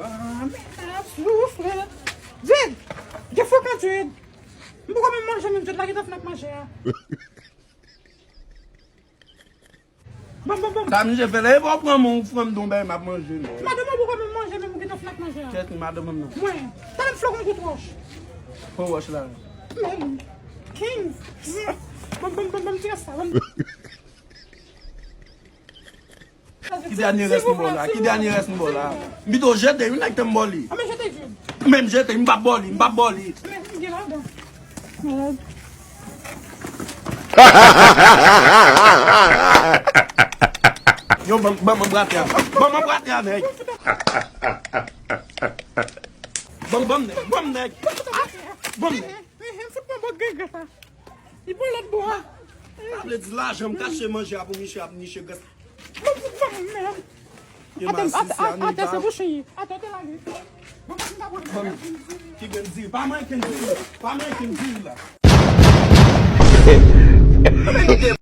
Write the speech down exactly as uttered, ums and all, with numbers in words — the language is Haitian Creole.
Ah, men ap soufle. Jid! Gen fou kan Jid! M poko menm manje, menm Jid la gentan fin ak manje a. Bon, bon, bon. Sa misye fè la, e pa w pran men w, w pran m don bagay, m ap manje, non. Madanm ou poko menm manje, menm ou gentan fin ak manje a. Kiyès ki madanm m nan? Mwen. Talè m fle w konn kout wòch. Pran wòch la. Men. King. Bon, bon, bon, bon, ti rès sa. Bon. Ki dènye rès m ba w la? Ki dènye rès m ba w la? M pito jete, wi, nèg tan m ba w li. A, men jete, Jid. Men m jete, m p ap ba w li, m p ap ba w li. Men, gen ladan. Malad. Yo, ban, ban m anbrate a. Ban m anbrate a, nèg. Ban, ban m nèg, ban m nèg. Ban m nèg. Ehe, fout mwen bòt grenn sa. Li pran lòt bò a. Sa vle di lajan m kache manje a pou misye ap niche gras. Bon, bon, bon, men. Atè, atè, atè, se pou chen ye. Atè, atè, lage. Bon, bon, bon, bon. Ki gen diri? Pa manyen diri. Pa manyen diri la.